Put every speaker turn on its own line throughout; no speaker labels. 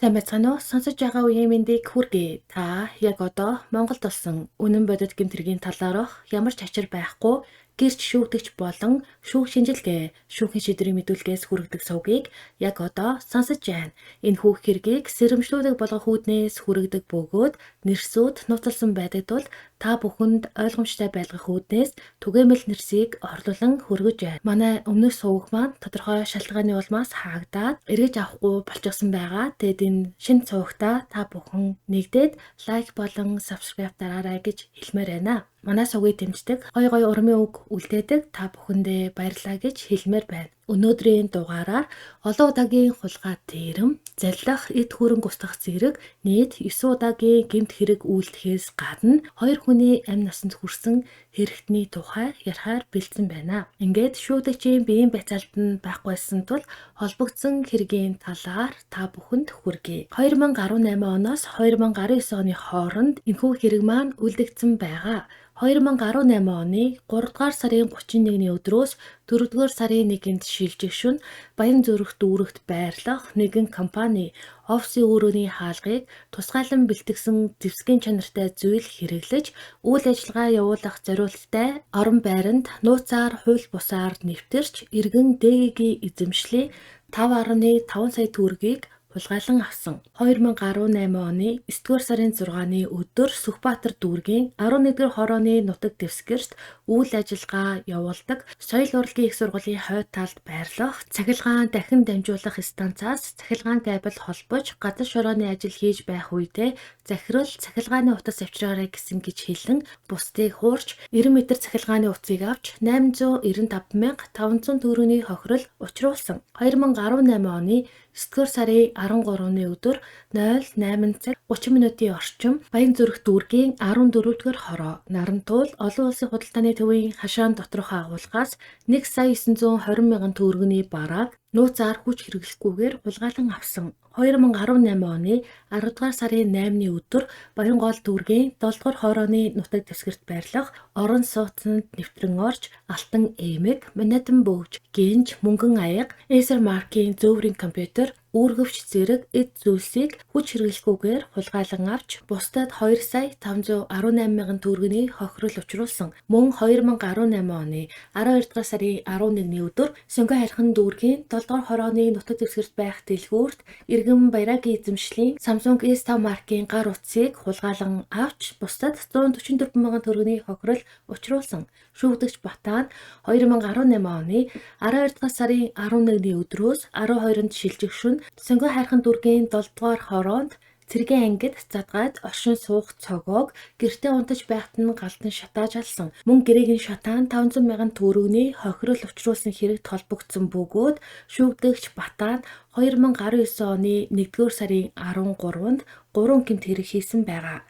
Сайн байцгаана уу? Сонсож байгаа үеийн мэндийг хүргэе. Та яг одоо Монголд болсон үнэн бодит гэмт хэргийн талаарх ямар ч ачир байхгүй гэрч шүүгдэгч болон шүүх шинжилгээ, шүүхийн шийдвэрийн мэдүүлгээс хүргэдэг сувгийг яг одоо сонсож байна. Энэ хүүх хэргийг сэрэмжлүүлэг болгох үүднээс хүргэдэг бөгөөд нэрсүүд нууцлсан байдаг тул та бүхэнд ойлгомжтой байлгах үүднээс түгээмэл нэрсийг орлуулан хүргэж байна. Манай өмнөх сувг маань тодорхой шалтгааны улмаас хаагдаад эргэж авахгүй болчихсон байгаа. Тэгэд энэ шинэ сувгтаа та бүхэн нэгдээд лайк болон subscribe дараарай гэж хэлмээр байна. Манай сувгийг дэмждэг, гоё гоё урмын үг үлдээдэг та бүхэндээ баярлалаа гэж хэлмээр байна. Өнөөдрийн дугаараар олон удаагийн хулгай дээрэм, заллах, эд хөрөнгө устгах зэрэг нийт 9 удаагийн гэмт хэрэг үйлдэхээс гадна хоёр хүний амь насанд хүрсэн хэрэгтний тухай ярихаар бэлдсэн байна. Ингээд шүүгдэгчийн биеийн байцаалт нь байхгүйсэн тул холбогдсон хэргийн талаар та бүхэнд хүргэе. 2018 оноос 2019 оны хооронд энэхүү хэрэг маань үлдэгдсэн байгаа. 2018 оны 3 дугаар сарын 31-ний өдрөөс 4 дугаар сарын 1-нд шилжих шөнө Баян-Зүрх дүүрэгт байрлах нэгэн компани офисын өрөөний хаалгыг тусгайлан бэлтгэсэн зэвсгийн чанартай зүйл хэрэглэж үйл ажиллагаа явуулах зориулттай орон байранд нууцаар хууль бусаар нэвтэрч иргэн ДГ-ийн эзэмшлийн 5.5 сая төгрөгийг хулгайлан авсан. 2018 оны 9-р сарын 6-ны өдөр Сүхбаатар дүүргийн 11-р хорооны нутаг дэвсгэрт үйл ажиллагаа явуулдаг Соёл урлагийн их сургуулийн хойд талд байрлах цахилгаан дахин дамжуулах станцаас цахилгаан кабель холбож газар шорооны ажил хийж байх үедээ захирал цахилгааны утас авчираарай гэсэн гэж хэлэн бусдыг хуурч 90 м цахилгааны утсыг авч 895 500 төгрөгийн хохирол учруулсан. 2018 оны 9-р сарын 13-ны өдөр 08 цаг 30 минутын орчим Баян-Зүрх дүүргийн 14-р хороо Нарантуул олон улсын худалдааны төвийн хашаан доторх агуулгаас 1 сая 920 мянган төгрөгийн барааг нууцаар хүч хэрэглэхгүйгээр хулгайлан авсан. 2018 оны 10 дугаар сарын 8-ны өдөр Баянгол дүүргийн 7 дугаар хорооны нутаг дэвсгэрт байрлах орон сууцнд нэвтрэн орж алтан эмэг, Манhattan бөгж, гинж, мөнгөн аяга, Acer маркийн зөөврийн компьютер, үүргэвч зэрэг эд зүйлсийг хүч хэрэглэхгүйгээр хулгайлан авч бусдад 2 сая 518 мянган төгрөгийн хохирол учруулсан. Мөн 2018 оны 12 дугаар сарын 11-ний өдөр Сонгой хайрхан дүүргийн 7 дугаар хорооны нутаг дэвсгэрт байх дэлгүүрт иргэн Баярагийн эзэмшлийн Samsung S5 маркийн гар утсыг хулгайлан авч бусдад 144 мянган төгрөгийн хохирол учруулсан. Шүүгдэгч Батан 2018 оны 12 дугаар сарын 11-ний өдрөөс 12-нд шилжих шөнө Сонгой хайрхан дүүргийн 7 дугаар хороонд цэргийн ангид задгаад оршин суух цогоог гэртээ унтаж байхад нь галдан шатааж алсан. Мөн гэрээг нь шатаан 500 мянган төгрөгний хохирол учруулсан хэрэгт холбогдсон бөгөөд шүүгдэгч Батан 2019 оны 1-р сарын 13-нд 3 гэмт хэрэг хийсэн байгаа.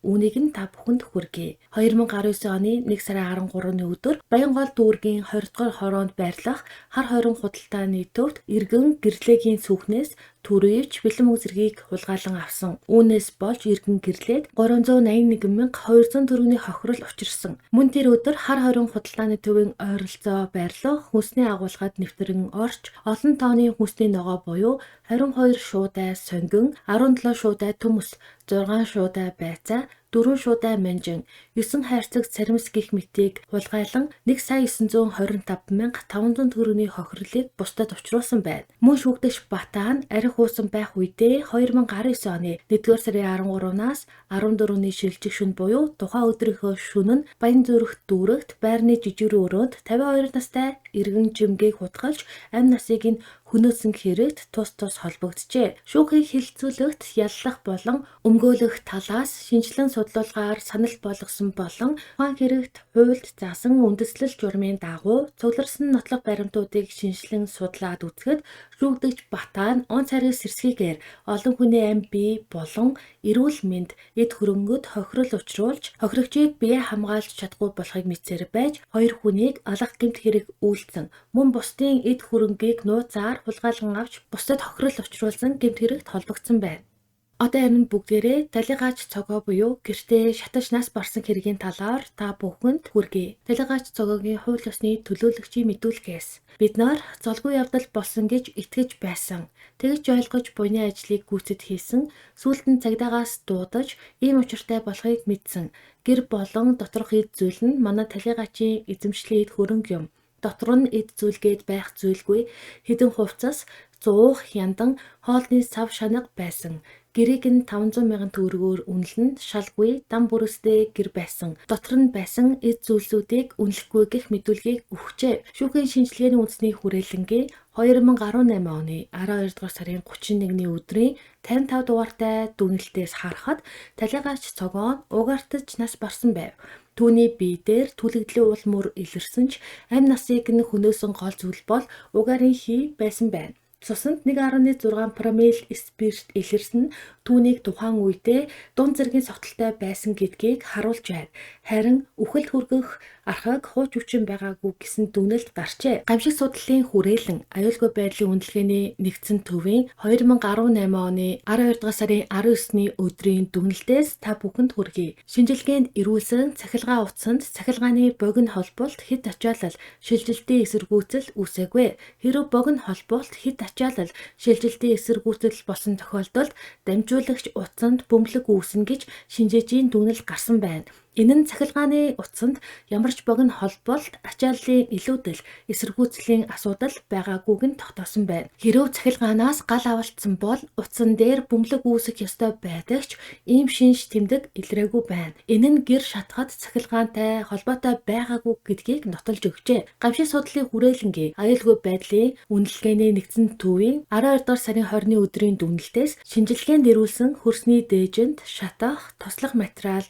Үүнийг нь та бүхэнд хүргэе. 2019 оны 1 сарын 13-ны өдөр Баянгол дүүргийн 20 дугаар хороонд байрлах хар хорин худалдааны төвд иргэн гэрлэгийн сүүхнээс түрийвч бэлэн мөнгө зэргийг хулгайлан авсан. Үүнээс болж иргэн гэрлээд 381 200 төгрөгийн хохирол учирсан. Мөн тэр өдөр хар хорин худалдааны төвийн ойролцоо байрлах хүнсний агуулгад нэвтрэн орч олон тооны хүнсний ногоо буюу 22 шуудай сонгон, 17 шуудай төмөс, 6 шуудай байцаа, 4 шуудай манжин, 9 хайрцаг царимс гэх мэтийг хулгайлан 1 сая 925 мянга 500 төгрөгийн хохирлыг бусдад учруулсан байна. Мөн шүүгдэгч Батан архи уусан байх үедээ 2019 оны 1-р сарын 13-наас 14-ний шилжих шөнө буюу тухайн өдрийнхөө шөнө нь Баян-Зүрх дүүрэгт байрны жижигрэн өрөөнд 52 настай иргэн жимгийг хутгалж амь насыг нь хөнөөсөн хэрэгт тус тус холбогджээ. Шүүхийг хэлэлцүүлэгт яллах болон өмгөөлөх талаас шинжилэн судлуулгаар санал болгосон болон тухайн хэрэгт хуульд заасан үндэслэл журмын дагуу цугларсан нотлох баримтуудыг шинжилэн судлаад үзэхэд шүүгдэгч Батан он цариг сэрсгийгээр олон хүний амь бие болон эрүүл мэнд эд хөрөнгөд хохирол учруулж хохирогчийг бие хамгаалж чадахгүй болохыг мэдсээр байж хоёр хүнийг алах гэмт хэрэг үйлдсэн. Мөн бусдын эд хөрөнгийг нууцаар хулгайлан авч бусдад хохирол учруулсан гэмт хэрэгт холбогдсон байна. Одоо амин бүгдээрээ талигаач цогоо буюу гэртээ шатаж нас барсан хэргийн талаар та бүхэнд хүргэе. Талигаач цогоогийн хууль ёсны төлөөлөгчийн мэдүүлгээс бид нар золгүй явдал болсон гэж итгэж байсан. Тэгж ойлгож буйны ажлыг гүйцэд хийсэн. Сүүлд нь цагдаагаас дуудаж ийм учиртай болохыг мэдсэн. Гэр болон доторх эд зүйл нь манай талигаачийн эзэмшлийн эд хөрөнгө юм. Дотор нь эд зүйлгээд байх зүйлгүй. Хэдэн хувцас, 100 хяндан хоолны сав шанага байсан. Гэрийг нь 500 мянган төгрөгөөр үнэлнэ, шалгүй дам бүрээстэй гэр байсан. Дотор нь байсан эд зүйлсүүдийг үнэлэхгүй гэх мэдүүлгийг өгчээ. Шүүхийн шинжилгээний үндэсний хүрээлэнгийн 2018 оны 12 дугаар сарын 31-ний өдрийн 55 дугаартай дүгнэлтээс харахад талигаач цогоон угаартаж нас барсан байв. Түүний бие дээр түлэгдлийн уул мөр илэрсэн ч амь насыг нь хөнөөсөн гол зүйл бол угаарын хий байсан байна. Цуснд 1.6 промил спирт илэрсэн нь түүнийг тухайн үедээ дунд зэргийн согтолтой байсан гэдгийг харуулж байна. Харин үхэлд хүргэх архаг хууч хүчин байгаагүй гэсэн дүгнэлт гарчээ. Гамшиг судлалын хүрээлэн аюулгүй байдлын үнэлгээний нэгдсэн төвийн 2018 оны 12 дугаар сарын 19-ний өдрийн дүгнэлтээс та бүхэнд хүргэе. Шинжилгээнд ирүүлсэн цахилгаан утсанд цахилгааны богино холболт хэд ачаалал шилжилтийн эсэргүүцэл үүсээгүй. Хэрэв богино холболт хэд ачаалал шилжилтийн эсэргүүцэл болсон тохиолдолд дамжуулагч утсанд бөмбөлөг үүснэ гэж шинжээчийн дүгнэлт гарсан байна. Энэ нь цахилгааны утсанд ямар ч богино холболт, ачааллын илүүдэл, эсэргүүцлийн асуудал байгаагүйг нь тогтоосон байна. Хэрэв цахилгаанаас гал авалтсан бол утсан дээр бөмбөлөг үүсэх ёстой байдаг ч ийм шинж тэмдэг илрээгүй байна. Энэ нь гэр шатахад цахилгаантай холбоотой байгаагүй гэдгийг нотолж өгчээ. Гамшиг судлалын хүрээлэнгийн аюулгүй байдлын үнэлгээний нэгдсэн төвийн 12 дугаар сарын 20-ны өдрийн дүгнэлтээс шинжилгээнд ирүүлсэн хөрсний дээжинд шатах, тослох материал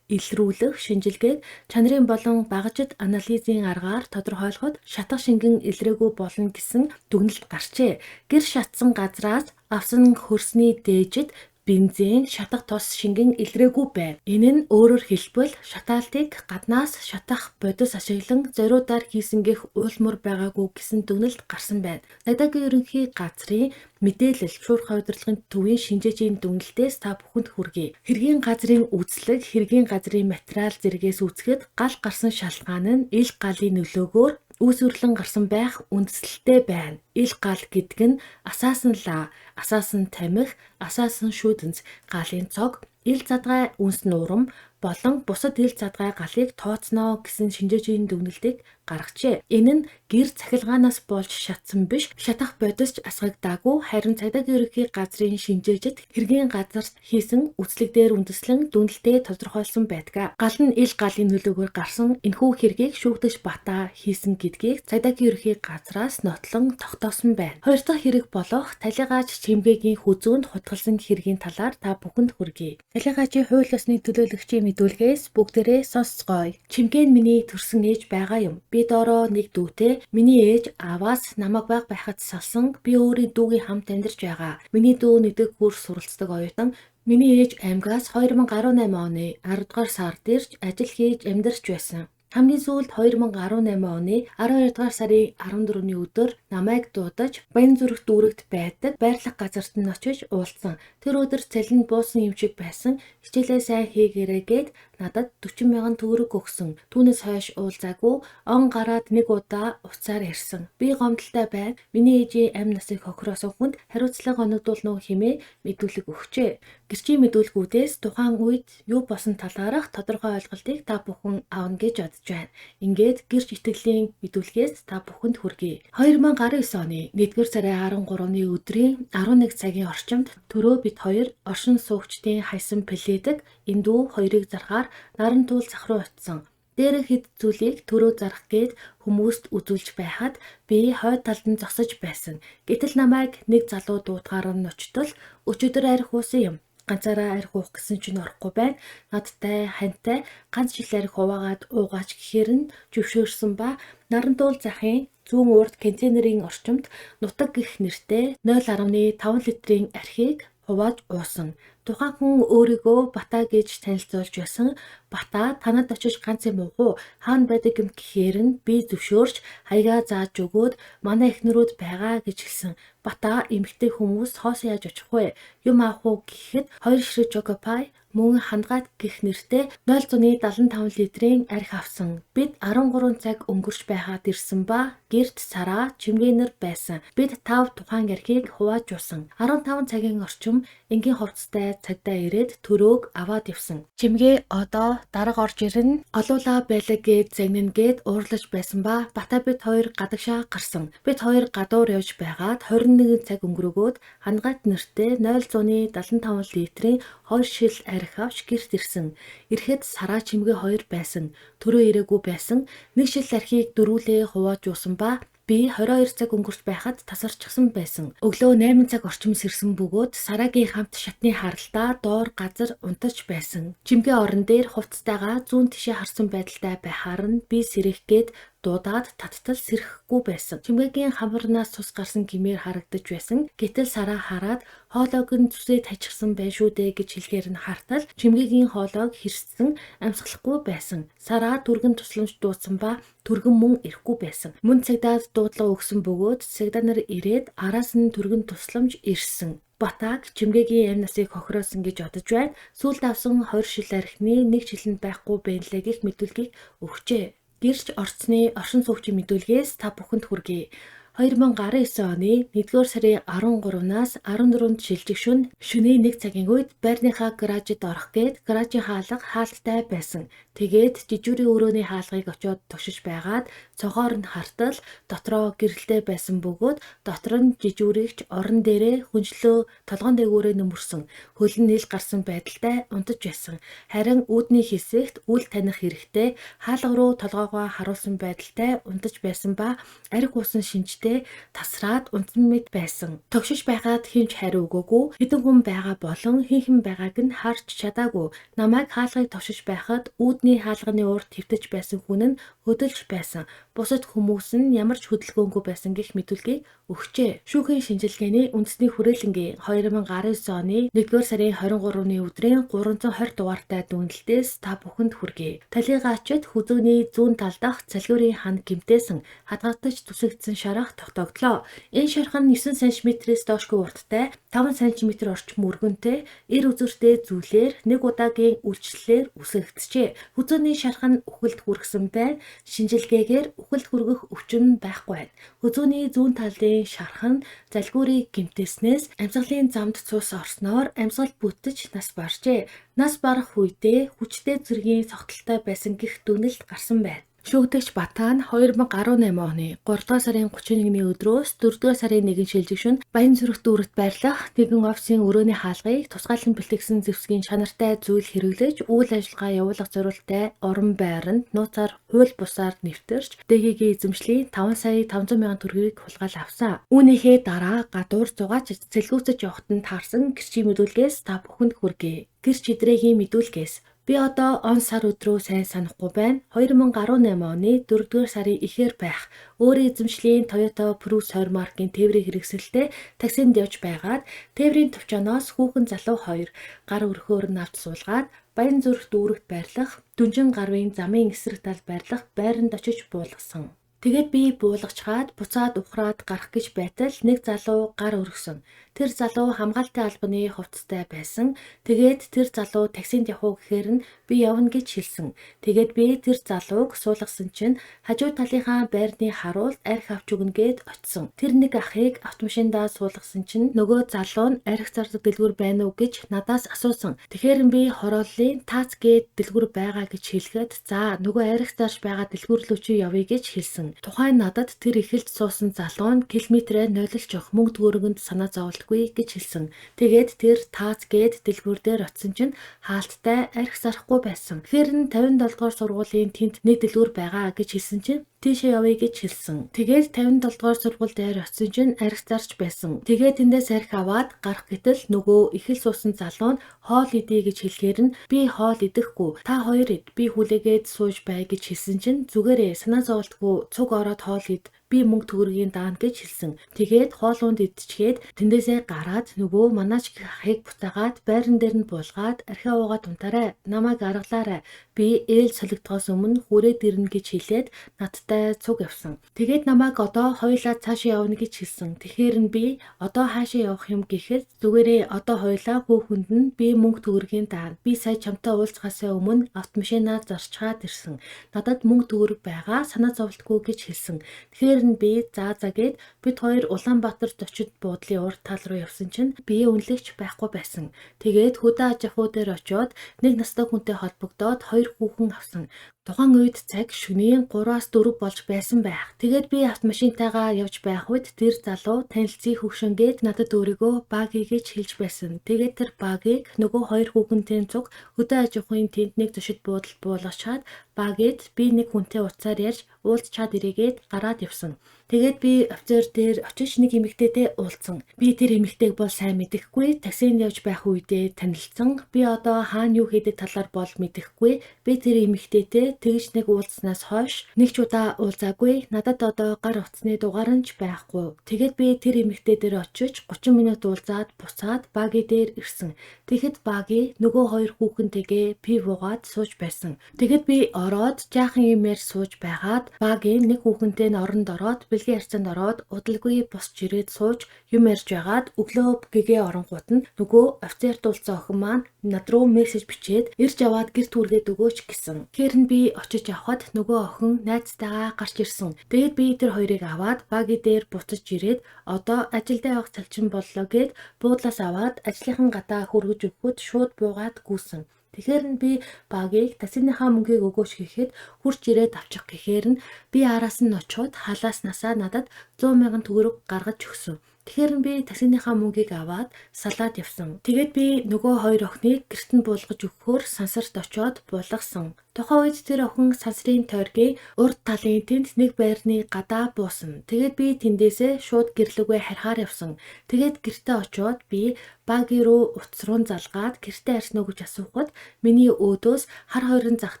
илрүүлэх шинжилгээг чанарын болон багажид анализийн аргаар тодорхойлоход шатах шингэн илрээгүй болно гэсэн дүгнэлт гарчээ. Гэр шатсан газраас авсан хөрсний дээжид бензин, шатах тос шингэн илрээгүй байв. Энэ нь өөрөөр хэлбэл шатаалтыг гаднаас шатах бодис ашиглан зориудаар хийсэн гэх уул мөр байгаагүй гэсэн дүгнэлт гарсан байна. Цагдаагийн ерөнхий газрын мэдээлэл шуурхай удирдлагын төвийн шинжээчийн дүгнэлтээс та бүхэнд хүргэе. Хэргийн газрын үзлэг, хэргийн газрын материал зэргээс үзэхэд гал гарсан шалтгаан нь ил галын нөлөөгөөр үүсвэрлэн гарсан байх үндсэлтэй байна. Ил гал гэдэг нь асаасан лаа, асаасан тамхи, асаасан шүүдэнц, галын цог, ил задгай үнс нуурам болон бусад ил задгай галыг тооцноо гэсэн шинжээчийн дүгнэлтийг гаргажээ. Энэ нь гэр цахилгаанаас болж шатсан биш, шатах бодис ч асгагдаагүй, харин цагдаагийн ерөнхий газрын шинжээчид хэргийн газарт хийсэн үзлэг дээр үндэслэн дүгнэлтээ тодорхойлсон байдаг. Гал нь ил галын нөлөөгөөр гарсан энэхүү хэргийг шүүгдэж бата хийсэн гэдгийг цагдаагийн ерөнхий газраас нотлон тогтоосон байна. Хоёр дахь хэрэг болох талигаач Чимгээгийн хүзүүнд хутгалсан хэргийн талаар та бүхэнд хүргэе. Талигаачийн хууль ёсны төлөөлөгчийн мэдүүлгээс бүгдээрээ сонсцгоё. Чимгээ нь миний төрсөн ээж байгаа юм. Би доороо нэг дүүтэй. Миний ээж ааваас намайг бага байхад салсан. Би өөрийн дүүгийн хамт амьдарч байгаа. Миний дүү нэгдүгээр курс суралцдаг оюутан. Миний ээж аймгаас 2018 оны 10 дугаар сард ирж ажил хийж амьдарч байсан. Хамгийн сүүлд 2018 оны 12 дугаар сарын 14-ний өдөр намайг дуудаж Баянзүрх дүүрэгт байдаг байрлах газарт нь очиж уулзсан. Тэр өдөр цалинд буусан юм шиг байсан. Хичээлээ сайн хийгээрэй гээд надад 40 мянган төгрөг өгсөн. Түүнээс хойш уулзаагүй. Он гараад нэг удаа уцаар ирсэн. Би гомдолтой байна. Миний ээжийн амь насыг хохироосон хүнд хариуцлага оногдуулна уу хэмээн мэдүүлэг өгчээ. Гэрчийн мэдүүлгүүдээс тухайн үед юу болсон талаарх тодорхой ойлголтыг та бүхэн авна гэж бодож байна. Ингээд гэрч итгэлийн мэдүүлгээс та бүхэнд хүргэе. 2019 оны 1-р сарын 13-ны өдрийн 11 цагийн орчимд төрөө бид хоёр оршин суугчдын хайсан пледэг эндүү хоёрыг зархаар Нарантуул зах руу очсон. Дээрх хэд зүйлийг төрөө зарах гээд хүмүүст үзүүлж байхад би хойд талд нь зогсож байсан. Гэтэл намайг нэг залуу дуудахаар нь очтол өчигдөр арх уусан юм. Ганцаараа арх уух гэсэн чинь орохгүй байна. Надтай хантай ганц жил арх хуваагаад уугаач гэхээр нь зөвшөөрсөн ба Нарантуул захын зүүн урд контейнерын орчимд нутаг гэх нэртэй 0.5 литрийн архийг хувааж уусан. Тухайн хүн өөрийгөө Бата гэж танилцуулж байсан. Бата танад очиж ганц юм уух уу? Хаана байдаг юм гэхээр нь би зөвшөөрч хаягаа зааж өгөөд манай эхнэрүүд байгаа гэж хэлсэн. Бата эмэгтэй хүмүүс хоосон яаж очих вэ? Юм авах уу гэхэд 2 ширхэг Chocopie мөн хандгайт гэх нэртэй 0.75 литрийн архи авсан. Бид 13 цаг өнгөрч байхад ирсэн ба гэрт Сараа чимгээнэр байсан. Бид 5 тухайн архийг хувааж уусан. 15 цагийн орчим энгийн хувцастай цагдаа ирээд төрөөг аваад явсан. Чимгээ одоо дарга орж ирнэ. Олуула байлаа гээд загнана гээд уурлаж байсан ба Бата бид хоёр гадагшаа гарсан. Бид хоёр гадуур явж байгаад 21 цаг өнгөрөөгөөд хандгайт нэртэй 0.75 литрийн 2 шил архи авч гэрт ирсэн. Ирэхэд Сараа чимгээ хоёр байсан. Төрөө ирээгүй байсан. Нэг шил архийг дөрвүүлээ хувааж уусан ба би 22 цаг өнгөрч байхад тасарчихсан байсан. Өглөө 8 цаг орчим сэрсэн бөгөөд Сарагийн хамт шатны харалтаа доор газар унтаж байсан. Чимгээ орон дээр хувцастайгаа зүүн тишээ харсан байдалтай байхаар нь би сэрэх гээд дуудаад таттал сэрэхгүй байсан. Чимгээгийн хамарнаас цус гарсан гэмээр харагдаж байсан. Гэтэл Сараа хараад хоолойг нь зүсээ тажигсан байх шүү дээ гэж хэлэхээр нь хартал чимгээгийн хоолойг хэрссэн амьсгалахгүй байсан. Сараа түргэн тусламж дуудсан ба түргэн мөн ирэхгүй байсан. Мөн цагдаад дуудлага өгсөн бөгөөд цагдаа нар ирээд араас нь түргэн тусламж ирсэн. Батаг чимгээгийн амь насыг хохироосон гэж бодож байна. Сүүлд авсан 20 шил архины нэг шилэнд байхгүй байна лээ гэх мэдүүлгийг өгчээ. Гэрч орцны оршин суугчийн мэдүүлгээс та бүхэнд хүргэе. 2019 оны 1-р сарын 13-наас 14-нд шилжих шөнө шөнийн 1 цагийн үед байрныхаа гаражид орох гээд гаражийн хаалга хаалттай байсан. Тэгээд жижүүрийн өрөөний хаалгыг очиод тогшиж байгаад цогоор нь хартал дотроо гэрэлтэй байсан бөгөөд дотор нь жижүүрийгч орон дээрээ хүншлөө толгоон дээгүүрээ нөмөрсөн. Хөл нь нил гарсан байдалтай унтаж байсан. Харин үүдний хэсэгт үл таних хэрэгтэй хаалга руу толгоогоо харуулсан байдалтай унтаж байсан ба арх уусан шинжтэй тасраад унтсан мэт байсан. Тогшиж байгаад хэн ч хариу өгөөгүй. Хэдэн хүн байгаа болон хэн хэн байгааг нь харж чадаагүй. Намайг хаалгыг тогшиж байхад үүдний хаалганы урд хэвтэж байсан хүн нь хөдөлж байсан. Бусад хүмүүс нь ямар ч хөдөлгөөнгүй байсан гэх мэдүүлгийг өгчээ. Шүүхийн шинжилгээний үндэсний хүрээлэнгийн 2019 оны 1-р сарын 23-ны өдрийн 320 дугаартай дүгнэлтээс та бүхэнд хүргэе. Талийгаачид хүзүүний зүүн тал дахь цалгиурын хан гэмтээсэн хадгагдаж түсэгдсэн шарах тогтооглоо. Энэ шарх нь 9 см-ээс доошгүй урттай, 5 см орчим өргөнтэй, эр үзүүртэй зүйлээр нэг удаагийн үйлчлэлээр үсгэгджээ. Хүзүүний шарх нь үхэлд хүргэсэн байна. Шинжилгээгээр үхэлд хүргэх өвчин байхгүй байна. Хүзүүний зүүн талын шарх нь залгиурыг гэмтээснээс амьсгалын замд цус орсноор амьсгал бүтэж нас баржээ. Нас барах үедээ хүчтэй зэргийн цогтолтой байсан гэх дүгнэлт гарсан байна. Шүүгдэгч Бата нь 2018 оны 3 дугаар сарын 31-ний өдрөөс 4 дугаар сарын 1-нд шилжих шөнө Баянзүрх дүүрэгт байрлах нэгэн офисын өрөөний хаалгыг тусгаарлан бэлтгэсэн зэвсгийн чанартай зүйл хэрэглэж үйл ажиллагаа явуулах зорилттой орон байранд нууцаар хууль бусаар нэвтэрч ДГ-ийн эзэмшлийн 5 сая 500 мянган төгрөгийг хулгаал авсан. Үүнийхээ дараа гадуур зугаач цэлгүүцэж явахад нь таарсан гэрчийн мэдүүлгээс та бүхэнд хүргэе. Гэрч идрээгийн мэдүүлгээс би одоо он сар өдрөө сайн санахгүй байна. 2018 оны 4-р сарын ихээр байх. Өөрийн эзэмшлийн Toyota Prius 20 маркийн тээврийн хэрэгсэлтэй таксинд явж байгаад тээврийн товчооноос хүүхэн залуу хоёр гар өрхөөр нь авч суулгаад Баянзүрх дүүрэгт байрлах Дүнжин гарвын замын эсрэг талд байрлах байранд очиж буулгасан. Тэгээд би буулгачхаад буцаад ухраад гарах гэж байтал нэг залуу гар өргөсөн. Тэр залуу хамгаалтын албаны хувцастай байсан. Тэгээд тэр залуу таксинд явах уу гэхээр нь би явна гэж хэлсэн. Тэгээд би тэр залууг суулгасан чинь хажуу талынхаа байрны харуулд архи авч өгнө гээд очсон. Тэр нэг ахыг автомашиндаа суулгасан чинь нөгөө залуу нь архи зардаг дэлгүүр байна уу гэж надаас асуусан. Тэгэхээр би хорооллын таац гээд дэлгүүр байгаа гэж хэлэхэд за нөгөө архи зарж байгаа дэлгүүр рүү чи явъя гэж хэлсэн. Тухайн надад тэр эхэлж суусан залуу нь километрээр нойлолж явах мөнгө төгрөгөнд санаа зоволтгүй гэж хэлсэн. Тэгээд тэр таац гээд дэлгүүр дээр очсон чинь хаалттай архи зарахгүй байсан. Тэгэхээр нь 57 дугаар сургуулийн тэнд нэг дэлгүүр байгаа гэж хэлсэн чинь Тийшээ явъя гэж хэлсэн. Тэгээд 57 дугаар сургууль дээр очисон чинь арх зарч байсан. Тэгээд тэндээс арх аваад гарах гэтэл нөгөө их л суусан залуу нь хоол идэ гэж хэлэхээр нь би хоол идэхгүй. Та хоёр ид. Би хүлээгээд сууж бай гэж хэлсэн чинь зүгээрээ санаа зоволтгүй цуг ороод хоол ид. Би мөнгө төгрөгийн даана гэж хэлсэн. Тэгээд хоолунд идчихээд тэндээсээ гараад нөгөө манаач гэх ахыг буцаагаад байран дээр нь буулгаад архиа уугаад унтаарай. Намайг аргалаарай. Би ээл солигдохоос өмнө хүрээд ирнэ гэж хэлээд надтай цуг явсан. Тэгээд намайг одоо хоёулаа цаашаа явна гэж хэлсэн. Тэгэхээр нь би одоо хаашаа явах юм гэхэд зүгээрээ одоо хоёулаа хүүхэнд нь би мөнгө төгрөгийн даана. Би сая чамтай уулзахаасаа өмнө автомашинаа зарчгаад ирсэн. Надад мөнгө төгрөг байгаа санаа зовлтгүй гэж хэлсэн. Тэгэхээр нь би заа заа гэд бид хоёр Улаанбаатар зочид буудлын урд тал руу явсан чинь бие үнэлэгч байхгүй байсан. Тэгээд хөдөө аж ахуй дээр очиод нэг настай хүнтэй холбогдоод хоёр хүүхэн авсан. Тухайн үед цаг шөнийн 3-аас 4 болж байсан байх. Тэгээд би автомашинтайгаа явж байх үед тэр залуу танилцъя хөгшин гээд надад өөрийгөө Баги гэж хэлж байсан. Тэгээд тэр Багийг нөгөө хоёр хүүхэнтэй цуг хөдөө аж ахуйн тэнд нэг зочид буудалд буулгачаад Багид би нэг хүнтэй утсаар ярьж уулзчаад ирээгээд гараад явсан. Тэгээд би офицер дээр очиж нэг эмэгтэйтэй уулзсан. Би тэр эмэгтэйг бол сайн мэдэхгүй. Таксинд явж байх үедээ танилцсан. Би одоо хаана юу хийдэг талаар бол мэдэхгүй. Би тэр эмэгтэйтэй тэгж нэг уулзсанаас хойш нэг ч удаа уулзаагүй. Надад одоо гар утасны дугаар нь ч байхгүй. Тэгээд би тэр эмэгтэй дээр очиж 30 минут уулзаад буцаад Баги дээр ирсэн. Тэгэхэд Баги нөгөө хоёр хүүхэнтэйгээ пив уугаад сууж байсан. Тэгээд би ороод жаахан юмэр сууж байгаад Баги нэг хүүхэнтэй нь оронд ороод бэлгийн харьцаанд ороод удалгүй босч ирээд сууж юм ярьж байгаад өглөө гэгээ оронгууд нь нөгөө офицерт уулзсан охин маань над руу мессеж бичээд ирж аваад гэр түүргээд өгөөч гэсэн. Тэгэхээр нь би очиж авахад нөгөө охин найзтайгаа гарч ирсэн. Тэгээд би тэр хоёрыг аваад Баги дээр буцаж ирээд одоо ажилдаа явах цаг чинь боллоо гэд буудлаас аваад ажлынхан гадаа хөргөж өгөхөд шууд буугаад гүйсэн. Тэгэхээр нь би Багийг таксиныхаа мөнгийг өгөөч гэхэд хурж ирээд авчих гэхээр нь би араас нь очиход халааснасаа надад 100 мянган төгрөг гаргаж өгсөн. Тэгэхээр нь би таксиныхаа мөнгийг аваад салаад явсан. Тэгээд би нөгөө хоёр охиныг гэрт нь буулгаж өгөхөөр сансарт очиод буулгасан. Тухайн үед тэр охин сансрын тойргийн урд талын тэнд нэг байрны гадаа буусан. Тэгээд би тэндээсээ шууд гэрлүүгээ харихаар явсан. Тэгээд гэртээ очиод би Баги руу утас руу залгаад гэртээ арьсан уу гэж асуухад миний өөдөөс хар хоёрын зах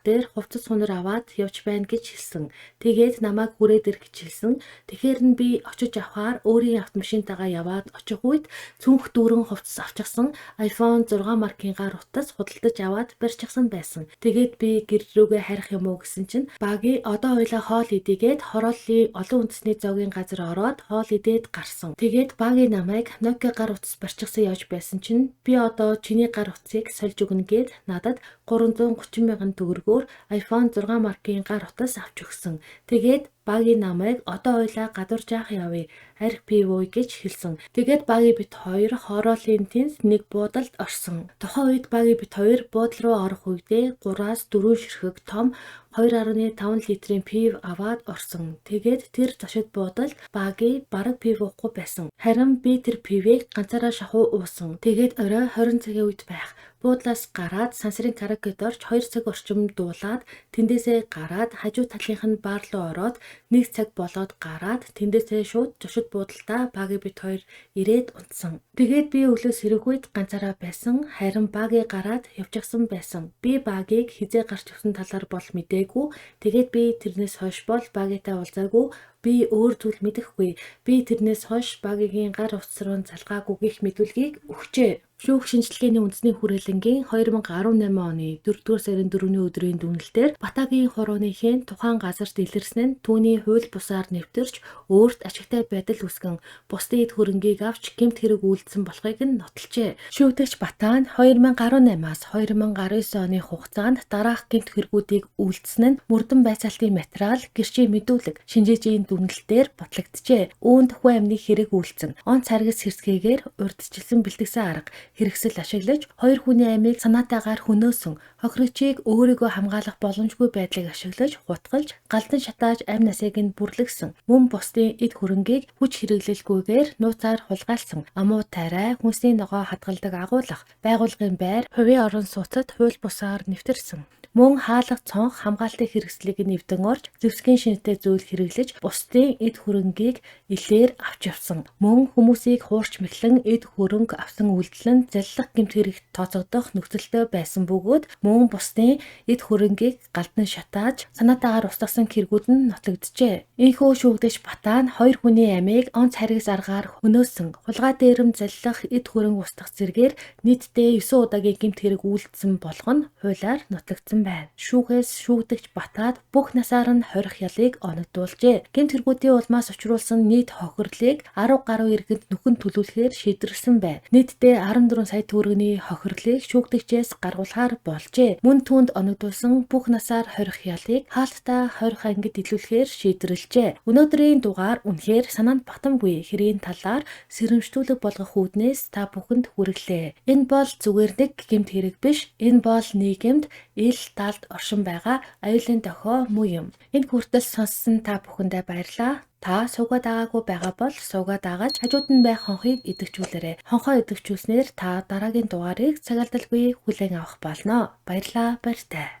дээр хувцас сунар аваад явж байна гэж хэлсэн. Тэгээд намайг хүрээд ир гэж хэлсэн. Тэгэхээр нь би очиж авахаар өөрийн автомашинтайгаа яваад очих үед цүнх дүүрэн хувцас авчихсан iPhone 6 маркийн гар утас худалдаж аваад барьчихсан байсан. Тэгээд би гэр рүүгээ харих юм уу гэсэн чинь Баги одоо хоёлаа хоол идээгээд хорооллын олон үндэсний зоогийн газар ороод хоол идээд гарсан. Тэгээд Баги намайг Nokia гар утас барьчихсан явж байсан чинь би одоо чиний гар утсыг сольж өгнө гээд надад 330 мянган төгрөгөөр iPhone 6 маркийн гар утас авч өгсөн. Тэгээд Баги намайг одоо хоёлаа гадуур жаах явъя. Арх пив ууя гэж хэлсэн. Тэгээд Баги бит хоёр хорооллын тэнд нэг буудалд орсон. Тухайн үед Баги бит хоёр буудал руу орох үедээ 3-аас 4 ширхэг том 2.5 литрийн пив аваад орсон. Тэгээд тэр зочид буудалд Баги бараг пив уухгүй байсан. Харин би тэр пивийг ганцаараа шахуу уусан. Тэгээд орой 20 цагийн үед байх. Буудлаас гараад сансрын караокед орж 2 цаг орчим дуулаад тэндээсээ гараад хажуу талынх нь бар руу ороод 1 цаг болоод гараад тэндээсээ шууд зочид буудалдаа Баги бит хоёр ирээд унтсан. Тэгээд би өглөө сэрэх үед ганцаараа байсан. Харин Баги гараад явчихсан байсан. Би Багийг хизээ гарч явсан талаар бол мдээгүй. Тэгээд би тэрнээс хойш бол Багитай уулзаагүй. Би өөр зүйл мэдэхгүй. Би тэрнээс хойш Багигийн гар утас руу залгаагүй гэх мэдүүлгийг өгчээ. Шүүх шинжилгээний үндэсний хүрээлэнгийн 2018 оны 4-р сарын 4-ний өдрийн дүгнэлтээр Батагийн хурууны хэн тухайн газарт илэрсэн нь түүний хууль бусаар нэвтэрч өөрт ашигтай байдал үүсгэн бусдын эд хөрөнгийг авч гэмт хэрэг үйлдсэн болохыг нь нотолжээ. Шүүгдэгч Батаа нь 2018-аас 2019 оны хугацаанд дараах гэмт хэрэгүүдийг үйлдсэн нь мөрдөн байцаалтын материал, гэрчийн мэдүүлэг, шинжээжийн дүгнэлтээр батлагджээ. Үүнд хүн амны хэрэг үйлдсэн. Он царгис хэрсгээгээр урьдчилсан бэлтгэсэн арга хэрэгсэл ашиглаж хоёр хүний амийг санаатайгаар хөнөөсөн, хохирогчийг өөрийгөө хамгаалах боломжгүй байдлыг ашиглаж хутгалж, галдан шатааж амь насыг нь бүрлэгсэн, мөн бусдын эд хөрөнгийг хүч хэрэглэлгүйгээр нууцаар хулгайлсан, амуу тариа, хүнсний ногоо хадгалдаг агуулга, байгууллагын байр, хувийн орон сууцад хууль бусаар нэвтэрсэн. Мөн хаалга цонх хамгаалтын хэрэгслийг нь эвдэн орж зэвсгийн шинэтэй зүйл хэрэглэж бусдын эд хөрөнгийг элээр авч явсан. Мөн хүмүүсийг хуурч мэхлэн эд хөрөнгө авсан үйлдэл нь заллах гэмт хэрэгт тооцогдох нөхцөлтэй байсан бөгөөд мөн бусдын эд хөрөнгийг галдан шатааж санаатаагаар устгасан хэрэгүүд нь нотлогджээ. Ийнхүү шүүгдэж Батаа нь хоёр хүний амийг онц харгас аргаар хөнөөсөн. Хулгай дээрэм заллах эд хөрөнгө устгах зэргээр нийтдээ 9 удаагийн гэмт хэрэг үйлдсэн болох нь хуулиар нотлогдсон байна. Шүүхээс шүүгдэгч Батаад бүх насаар нь хорих ялыг оногдуулжээ. Гэмт хэрэгүүдийн улмаас учруулсан нийт хохирлыг 10 гаруй иргэнд нүхэн төлөвлөхээр шийдвэрлэсэн байна. Нийтдээ 14 сая төгрөгийн хохирлыг шүүгдэгчээс гаргуулахар болжээ. Мөн түүнд оногдуулсан бүх насаар хорих ялыг хаалттай хорих ангид илүүлэхээр шийдвэрлэжээ. Өнөөдрийн дугаар үнэхээр санаанд батамгүй хэргийн талаар сэрэмжтүүлэг болгох үүднээс та бүхэнд хүргэлээ. Энэ бол зүгээр нэг гэмт хэрэг биш. Энэ бол нийгэмд ил талд оршин байгаа аюулын дохио муу юм. Энэ хүртэл сонссон та бүхэндээ баярлалаа. Та суугаа дагаагүй байгаа бол суугаа дагаж хажууд нь байх хонхыг идэвхжүүлээрэй. Хонхоо идэвхжүүлснээр та дараагийн дугаарыг цаг алдалгүй хүлээн авах болно. Баярлалаа, баяртай.